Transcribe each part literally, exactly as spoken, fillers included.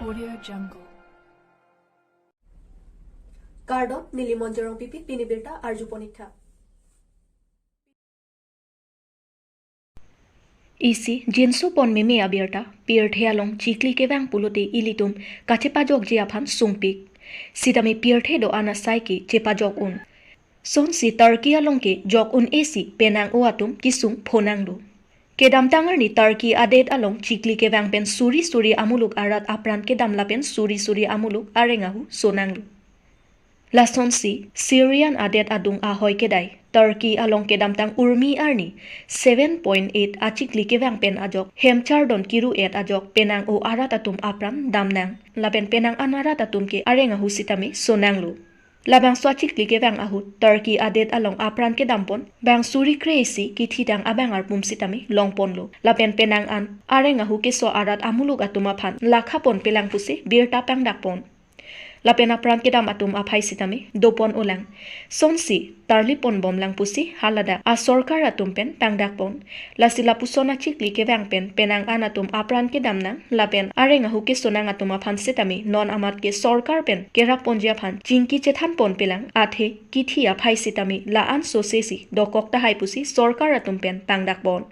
Audio Jungle. Kardom, neli Monjorong Pipi, pini birta arjupon ik tha. Isi, jinso pon meme abirta, pirthe along chikli kevang pulote ilitum kachepajokji aphan sungpik. Sitame pirthe do-an asai ke chepajok un. Sonsi Turkey along ke jok un-e si penang-o atum kesung phonanglo. Kedamtang arni Turkey adet along chikli kevang pen suri suri amuluk arat apran kedam lapen suri suri amuluk areng ahu sonanglo. Lasonsi Syrian adet adung ahoi kedai Turkey along kedamtang urmi arni seven point eight achikli kevang pen ajok hemchardon kiru-et ajok penang-o arat atum apran damnang lapen penang-an arat atum ke areng ahu sitame sonanglo. Labangso achikli kevang ahut Turkey adet along apran kedampon bang suri kre-isi kethitang abang arpum sitame longponlo. Lapen penang-an areng ahu keso arat amuluk atum aphan lakhapon pelang pusi birta pangdakpon. Lapen apran kedam atum aphai sitame dopon ulang. Sonsi tarlipon bomlang pusi haladak asorkar atum pen pangdakpon. Lasi lapuson achikli kevang pen penang-an atum apran kedamnang lapen areng ahu kesonang atum aphan sitame non amat ke sorkar pen kerapponji aphan chingki chethanpon pelang athe kithi aphai sitame la-an sose si dokok tahai pusi sorkar atum pen pangdakpon.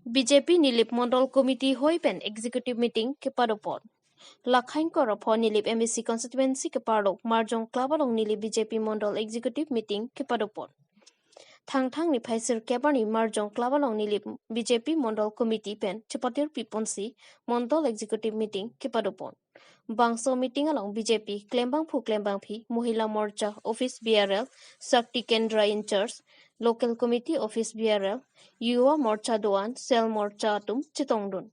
B J P Nilip Mondol Committee hoi pen Executive Meeting kepadopon. Lakhain Korapho Nilip M A C Constituency keparlo Marjong Club along Nilip B J P Mondol Executive Meeting kepadopon. Thangthang niphai sirkep arni Marjong Club along Nilip B J P Mondol Committee pen chepatir piponsi Mondol Executive Meeting kepadopon. Bangso meeting along B J P klembangphu klembangphi, Mohila Morcha Office B R L, Shakti Kendra in charge, Local Committee Office B R L, Yuva Morcha do-an, Cell Morcha atum chetongdun.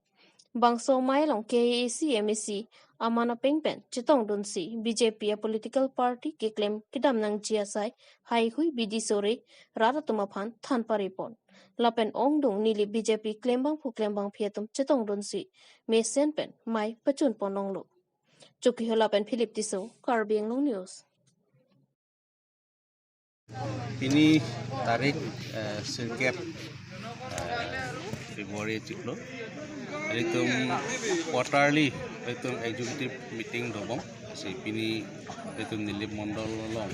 Bangso amei along K A A C M A C aman apeng pen chetongdunsi B J P a political party keklem kedamnangji asai haihui bidi sore rat atum aphan than parepon. Lapen ongdung Nilip B J P klembangphu klembangphi atum chetongdunsi mesen pen mei pachunpon longlo. Chokihola pen Philip Tisso, Karbi Anglong News. Pini tarik, eh, sirkep, eh, February chiklo. Ilitum quarterly, ilitum executive meeting dobom. Si pini ilitum Nilip Mondol along,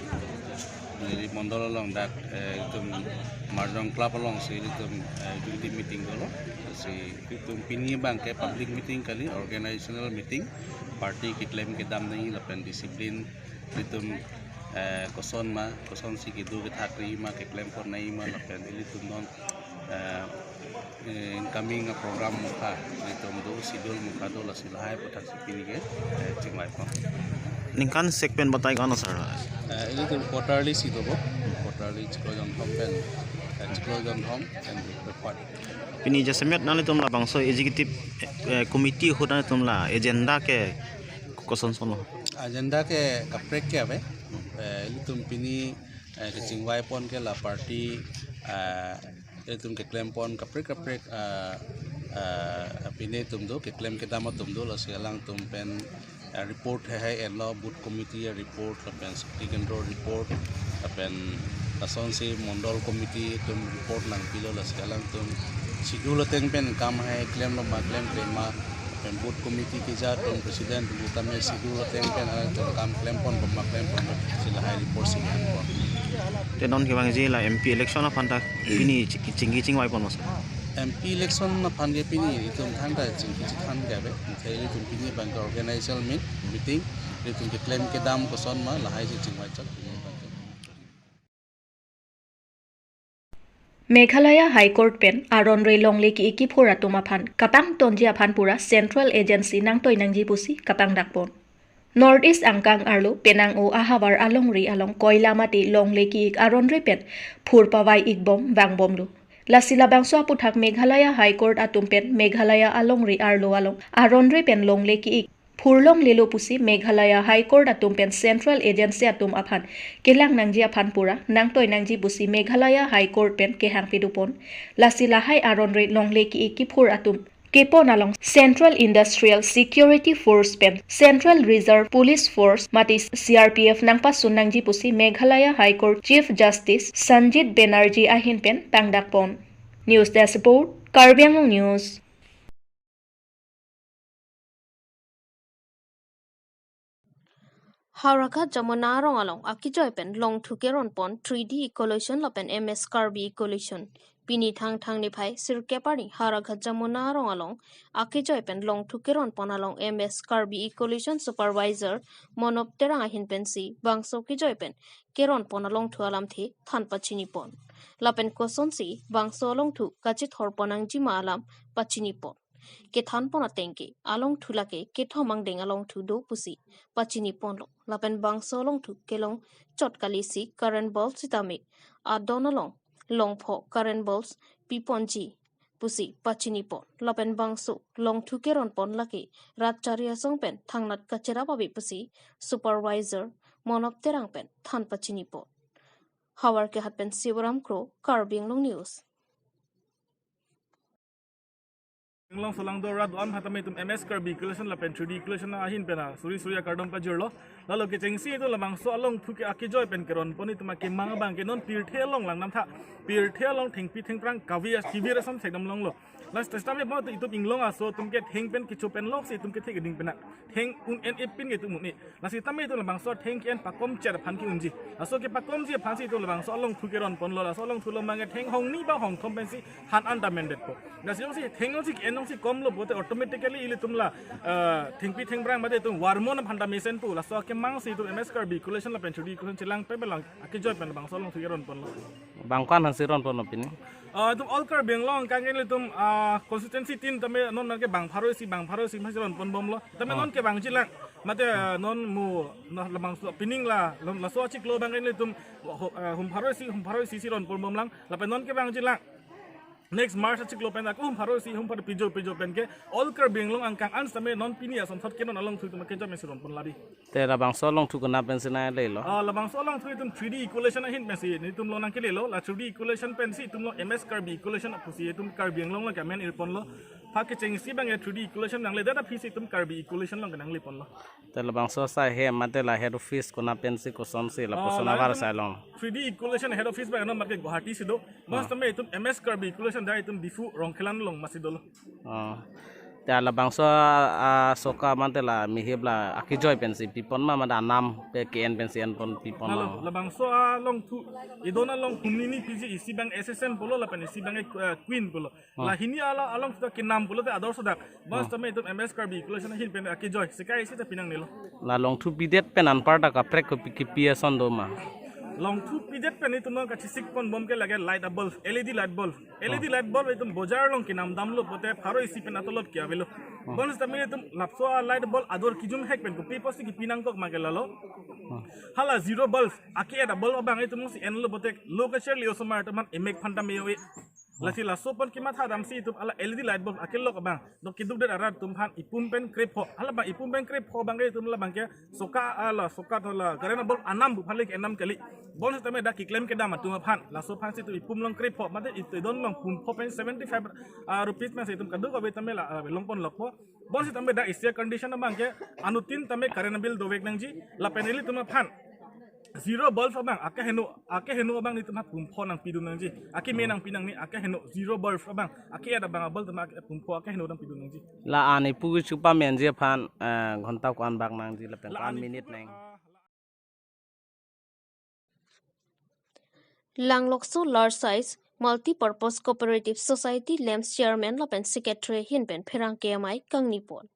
Nilip Mondol along dak, eh, ilitum Marjong Club along si ilitum, eh, executive meeting dolo. Si ilitum pini abang ke public meeting kali, organizational meeting, party keklem kedam nangji lapen discipline ilitum, eh, koson ma, kosonsi kedo kethak nangji ma, keklempon nangji ma, lapen ilitum non, eh, eh, incoming program mukha, ilitum do, schedule mukha do, lasi lahai aphuthak si pini ke, eh, chingvaipon. Ningkan sek pen batai ko-an sir? Eh, ilitum quarterly si dobo, quarterly chiklo jonthom pen, eh, chiklo jonthom pen report. Pini jasemet nanglitum labangso executive, eh, committee ahut nanglitum la agenda ke koson sonlo? Agenda ke kaprek ke ave. Eh, ilitum pini, eh, kechingvaipon ke la party, eh, ilitum keklempon kaprek kaprek, eh, eh, pini atum do, keklem kedam atum do, lasi alangtum pen, eh, report heihei enlo, booth committee report, lapen Shakti Kendra report, lapen lasonsi Mondol Committee atum report nangpilo, lasi alangtum schedule ateng pen kam heihei klemlo ma, klemkle ma, lapen booth committee keja atum, president atum tame schedule ateng pen alangtum kam klempon bom ma, klempon bom, si lahai report si nangpon. Te non kevangji la M P election aphan ta pini chi-, chingki chingvaipon mas? M P election aphan ke pini itum thangta chingki chithan ke ave. Te ilitum pini abang ke organizational meet-, meeting, ilitum keklem kedam koson ma lahai si chingvai chot. Meghalaya High Court pen aron-re longle ki-ik kiphur atum aphan kapangtonji aphan pura Central Agency nangtoi nangji pusi kapangdakpon. North East angkang arlo penang-o ahavar alongri along koila mate longle ki-ik aron-re pen phur pavai-ikbom vangbomlo. Lasi labangso aphuthak Meghalaya High Court atum pen Meghalaya alongri arlo along aron-re pen longle ki-ik phur longlelo pusi Meghalaya High Court atum pen Central Agency atum aphan kelang nangji aphan pura nangtoi nangji pusi Meghalaya High Court pen kehang pedupon. Lasi lahai aron-re longle ki-ik kiphur atum kepon along Central Industrial Security Force pen Central Reserve Police Force mate C R P F nangpasun nangji pusi Meghalaya High Court Chief Justice Sanjit Banerjee ahin pen pangdakpon. News Desk Report, Karbi Anglong News. Howraghat Jamuna arong along akejoi pen longthu keronpon three D Ecollation lapen M S Karbi Ecollation. Pini Thangthang niphai sirkep arni Howraghat Jamuna arong along akejoi pen longthu keronpon along M S Karbi Ecollation Supervisor Monop Terang ahin pensi bangso kejoi pen keronpon alongthu alamthe than pachinipon. Lapen kosonsi bangso alongthu kachithorpon nangjima alam pachinipon. Kethanpon ateng ke alongthu lake kethom angdeng alongthu do pusi pachiniponlo. Lapen bangso alongthu kelong chot kalisi current bulb sitame adon along longpho current bulbs piponji pusi pachinipon. Lapen bangso longthu keronpon lake rat chari asong pen thangnat kacherap ave pusi Supervisor Monop Terang pen than pachinipon. Howraghat pen Sivaram Kro, Karbi Anglong News. Anglong solangdo rat do-an aphan tame itum M S Karbi Ecollation lapen three D Ecollation ahin pen suri suri akardom pajirlo. Lalo kechengsi itum labangso alongthu ke akejoi pen keronpon itum akemang abang ke non pirthe along lang namtha. Pirthe along thengpi thengphrang kave as kivir asam sekdam longlo. Last tame mo itum inglong aso atum ke theng pen kecho pen loksi itum kethe keding pen theng un-en epin ke itum un-e. Lasi tame itum labangso theng ke-en pakom chet aphan ke-unji. Laso kepakomji aphansi itum labangso alongthu keronponlo. Laso alongthu along abang ke theng hongni ba hongthom pensi han an ta mendetpo. Lasi jongsi theng jongsi ke-en jongsi komlo pulote automatically ilitum la, eh, thengpi thengphrang mate itum varmon aphan ta mesenpo. Laso akemangsi itum M S Karbi Ecollation lapen three D Ecollation chelang pe belang akejoi pen labangso alongthu keronponlo. Bang ko-an aphansi ronponlo pini? Ah, itum all Karbi Anglong angkang ke ilitum, ah, constituency tin tame non nangke bang pharo isi, bang pharo isi masi ronponbomlo. Tame Oh. non kevangji lang. Mate, ah, non mo, na labangso pining la, lam, laso achiklo abang ke ilitum, ho-, ah, hum pharo isi, hum pharo isi si ronponbomlang. Lapen non kevangji lang. Next March achiklo pen ako hum pharo isi, hum pharo pijo, pijo pen ke all Karbi Anglong angkang an tame non pini asomthot ke non alongthu itum akejoi pensi ronpon labi. Te labangso alongthu konat pensi nanglelo? Ah, labangso alongthu itum three D Ecollation ahin pensi nelitum along nangkelelo, la three D Ecollation pensi itum along M S Karbi Ecollation pusi itum Karbi Anglong along ke amen irponlo. Aphi kechengsi abang ya three D Ecollation nangle data aphi si itum Karbi Ecollation along ke nangliponlo. Te labangso asai hem mate la head office konat pensi kosonsi la Ah, puson la avar itum sai long? Three D Ecollation head office abang non mate Guwahati si do. Bos Ah. tame itum M S Karbi Ecollation da itum Diphu Rongkhelan along masi dolo. Oh. Te labangso, ah, soka mate la mihip la akejoi pensi pipon ma mate anam ke ke-en pensi enpon pipon Lalo, ma? Labangso alongthu, idon along humnini piji isi abang S S M pulo lapen isi abang, eh, Queen pulo. Oh. La hini ala alongthu kenam pulote ador sodak. Bos Oh. tame itum M S Karbi Ecollation ahin pen akejoi. Sekai isi ta pinangnelo. La longthu pidet pen anparta kaprek kopi kipi ason do ma? Longthu pidet pen itum non kachesik ponbom ke lake light a bulb, L E D light bulb. L E D Oh. light bulb itum bojar along kenam damlo pulote pharo isi pen atolot ke avelo. Oh. Bonsitame itum lapuson a light bulb ador kijumhek pen kopi pusi kipi nangkok ma ke lalo. Oh. Hala zero bulb, ake-et a bulb abang itum si enlo pulote lo kacharli osomar atum aphan emek aphan ta me-o-e. Oh. Lasi laso aphan kematha damsi itum hala L E D light bulb akelok abang. Dok keduk det arat atum aphan ipum pen krepho. Hala abang ipum pen krepho abang ke itum labang ke soka, ah, la soka to la current a bulb anam pu aphan le ke-en dam kali. Bonsitame dak keklem kedam atum aphan. Laso aphansi itum ipum along krepho. Mate itum idon along pumpho pen seventy five, ah, rupees masi itum kadokave tame la, ah, longponlokpo. Bonsitame dak isi a-condition abang ke anuttin tame current bill dovek nangji. Lapen ilitum aphan zero bulb abang, akeheno, akeheno abang nelitum aphan pumpho nangpidun nangji. Akeme nangpi nangne, akeheno zero bulb abang, ake-et abang a-bulb tame pumpho akeheno nangpidun nangji. La ani pugi chupa menji aphan, eh, ghonta ko-an bak nangji lapen La ko-an ani minute pugi, nang. ah, Langlokso Large Size Multipurpose Cooperative Society LAMPS Chairman lapen Secretary ahin pen pherangke amei kangnipon.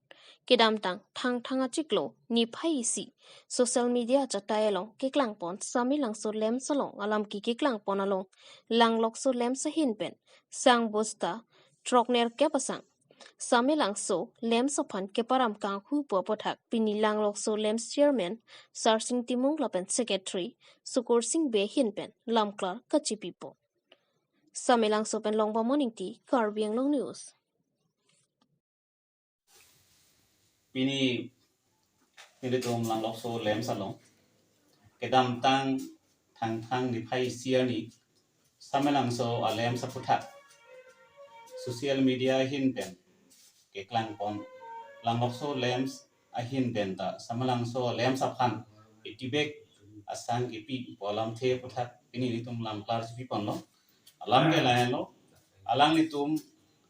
Kedamtang Thangthang achiklo niphai isi social media achatai along keklangpon Samelangso LAMPS along alam ke keklangpon along Langlokso LAMPS ahin pen sang bosta throknerkep asang Samelangso LAMPS aphan keparam kanghu pu aputhak pini Langlokso LAMPS Chairman Sarsing Timung lapen Secretary Sukursing Bey ahin pen lamklar kachipipon. Samelangso pen Longbamon Ingti, Karbi Anglong News. Pini, pini nelitum Langlokso LAMPS along kedamtang Thangthang niphai isi arni Samelangso a-LAMPS aputhak social media ahin pen keklangpon Langlokso LAMPS ahin pen ta Samelangso LAMPS aphan itibek asang kipi pu alamthe aputhak pini nelitum lamklar chipiponlo. Alam ke lahenlo, alanglitum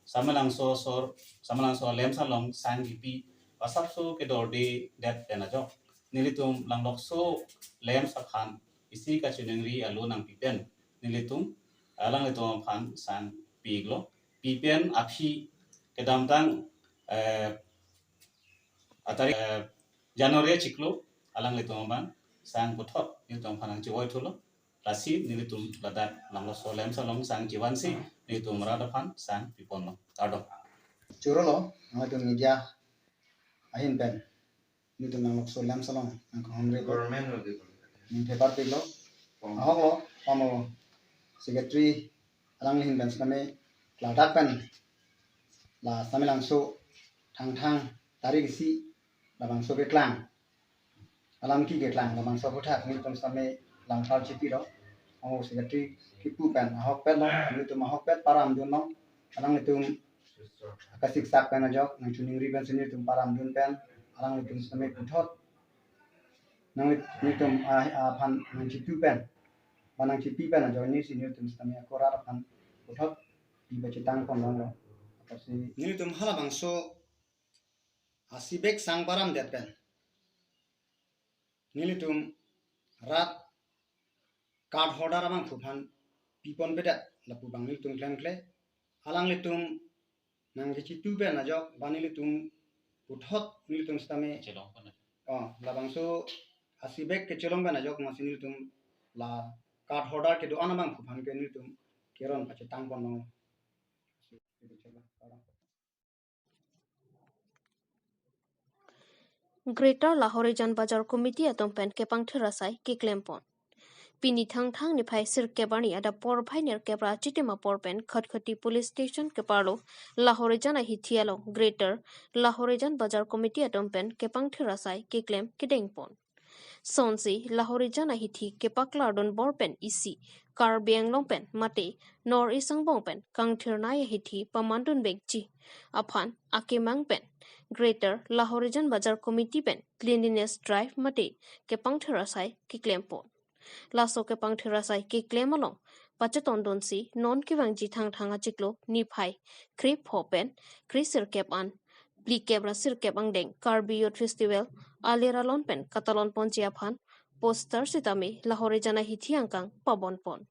Samelangso sor, Samelangso LAMPS along sang kipi, asapso kedordedet pen ajok nelitum Langlokso LAMPS aphan isi kachiningri alo nangpi pen nelitum alanglitum aphan sang pi-iklo. Pi pen aphi kedamtang, eh, atarik, eh, January achiklo alanglitum aphan sang puthot nelitum aphan nangchevoi thulo. Lasi nelitum ladak Langlokso LAMPS along sang chevansi nelitum rat aphan sang piponlo. Kardom. Chorolo, nangtum media ahin pen nelitum Langlokso LAMPS along nangkahomri government lo di, nangpepar piklo. Ahoklo, pamo secretary alangli ahin pen sitame ladak pen la Samelangso Thangthang tarik isi labangso keklang, alam ki keklang labangso aphuthak nelitum sitame langthar chipilo. Ahok secretary kipu pen ahokpetlo, nelitum ahokpet paramdunlo. Alanglitum kasiksak pen ajok nangchiningri pensi nelitum paramdun pen alanglitum sitame puthot nang, nelitum, ah, aphan nangchitu pen, ba nangchipi pen ajoine si nelitum sitame ako rat aphan puthot pi pachetang ponlonglo. Apotsi nelitum halabangso asibek sang paramdet pen nelitum rat card holder abangphu aphan piponpedet lapu abang nelitum klemkle. Alanglitum nangkechitu pen ajok ba nelitum puthot nelitum sitame chelong pen ajok. Oh, labangso asibek kechelong pen ajok masi nelitum la card holder kedo-an abangphu aphan ke nelitum keron pachetang ponlong. Greater Lahorijan Bazar Committee atum pen kepangthir asai keklem pon. Pini Thangthang niphai sirkep arni adap porphai nerkep ra chitim apor pen Khatkhati Police Station keparlo Lahorijan ahithi along Greater Lahorijan Bazar Committee atum pen kepangthir asai keklem kedeng pon. Sonsi Lahorijan ahithi kepaklardun bor pen isi Karbi Anglong pen mate North East angbong pen kangthirnei ahithi pamandun vekji aphan akemang pen Greater Lahorijan Bazar Committee pen cleanliness drive mate kepangthir asai keklem pon. Laso kepangthir asai keklem along pachetondunsi non kevangji Thangthang achiklo niphai krepho pen kresirkep an phlikep ra sirkep angdeng Karbi Youth Festival alir alon pen katalon ponji aphan poster sitame Lahorijan ahithi angkang pabon pon.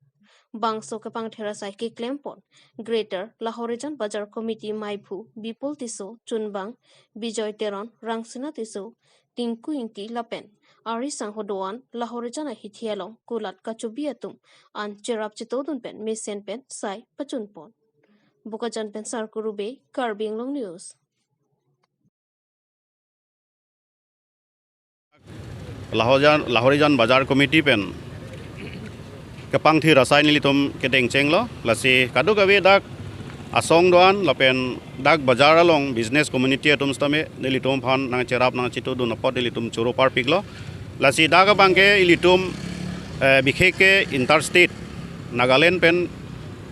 Bangso kepangthir asai keklem pon Greater Lahorijan Bazar Committee maiphu Bipul Tisso, chunbang Bijoy Teron, Rangsina Tisso, Tinku Ingti lapen ari sangho do-an Lahorijan ahithi along kulat kachobi atum an cherap chetodun pen mesen pen sai pachun pon. Bokajan pen Sarkuru Bey, Karbi Anglong News. Lahorijan, Lahorijan Bazar Committee pen kepangthir asai nelitum kedengchenglo, lasi kadokave dak asong do-an lapen dak bazar along business community atum sitame nelitum aphan nangcherap nangchitudun apot nelitum choro parpiklo. Lasi dak abangke ilitum, eh, bikhek ke interstate Nagaland pen,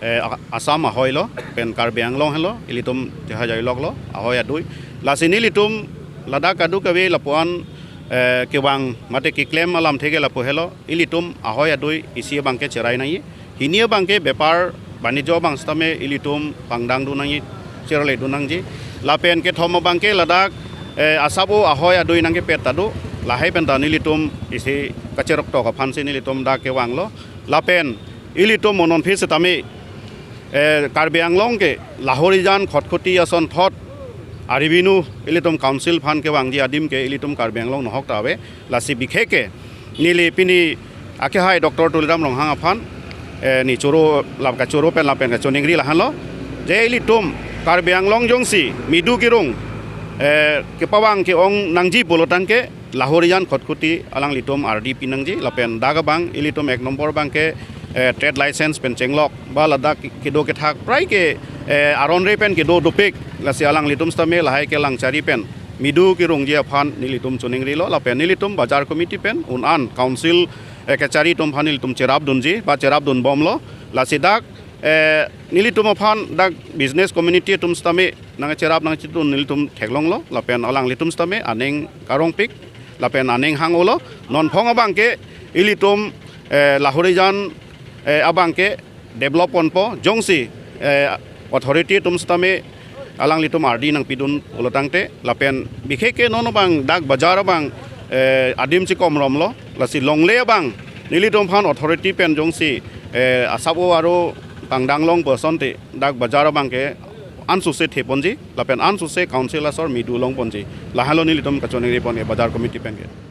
eh, A-, Assam ahoi lo, pen Karbi Anglong helo, ilitum chehajai loklo, ahoi adui. Lasi nelitum ladak kadokave lapuan, eh, kevang mate keklem alamthe ke lapu helo, ilitum ahoi adui isi abangke cherai nangji. Hini abangke bepar banijyo abang sitame ilitum pangdang dun nangji, cherle dun nangji. Lapen kethom abangke ladak, eh, asap-o ahoi adui nangkepet ta do, lahai pen ta nelitum isi kacheroktok aphansi nelitum dak kevanglo. Lapen ilitum mo non aphi sitame, eh, Karbi Anglong ke Lahorijan Khatkhati asonthot a-revenue ilitum council aphan kevangji adim ke ilitum Karbi Anglong nohok ta ave. Lasi bikhek ke neli pini akehai Doctor Tuliram Ronghang aphan, eh, neli choro lap kachoro pen lapen kachiningri lahenlo. Je ilitum Karbi Anglong jongsi midu kerung, eh, kepavang ke-ong nangji pulo tangke Lahorijan Khatkhati alanglitum ardi pi nangji lapen dak abang ilitum ek nombor abangke, eh, trade license pen chenglok ba ladak kedo kethak prai ke, eh, aron re pen kedo dopik, lasi alanglitum sitame lahai ke langchari pen midu kerungji aphan nelitum chiningrilo lapen nelitum bazar committee pen un-an council, eh, kachari atum aphan nelitum cherap dunji ba cherap dun bomlo. Lasi dak, eh, nelitum aphan dak business community atum sitame nangcherap nangchitun nelitum theklonglo lapen alanglitum sitame aning karongpik lapen aning hang-olo. Non phong abangke ilitum, eh, Lahorijan, eh, abangke develop ponpo jongsi, eh, Authority atum sitame alanglitum ardi nangpidun pulo tangte, lapen bikheke non abang dak bajar abang, eh, adim chikom romlo, lasi longle abang nelitum aphan authority pen jongsi, eh, asap o aro pangdang long person te dak bajar abang ke ansose theponji, lapen ansose council asor midu longponji. Lahelo nelitum kachoningri pon ke bajar committee pen ke.